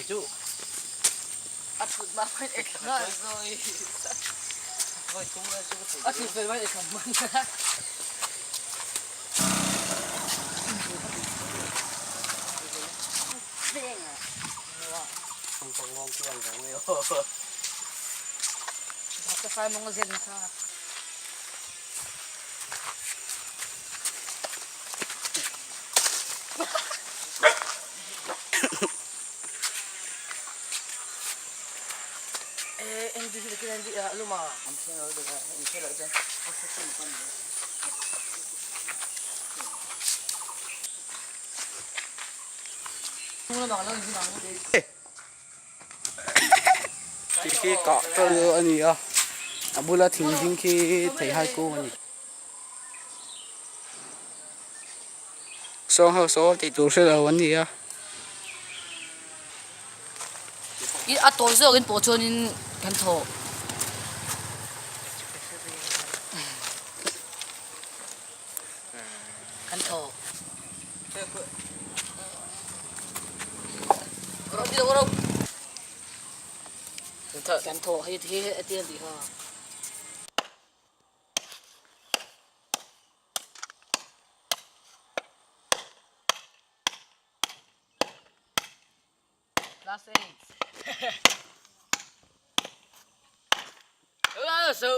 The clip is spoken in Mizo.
A thut hma pawn ek nghal zawi. A thut fel hma in ek hman. Khi khi kah ṭeuh a ni a a bula thing ding khi theihai kung a ni. Sawng ho saw tih tur hre lo an ni a. I a tawi zawkin pawh chuanin kan thawh. Kan thawh. Kan thawh hei hi a ti a tih kha. Class 8. So.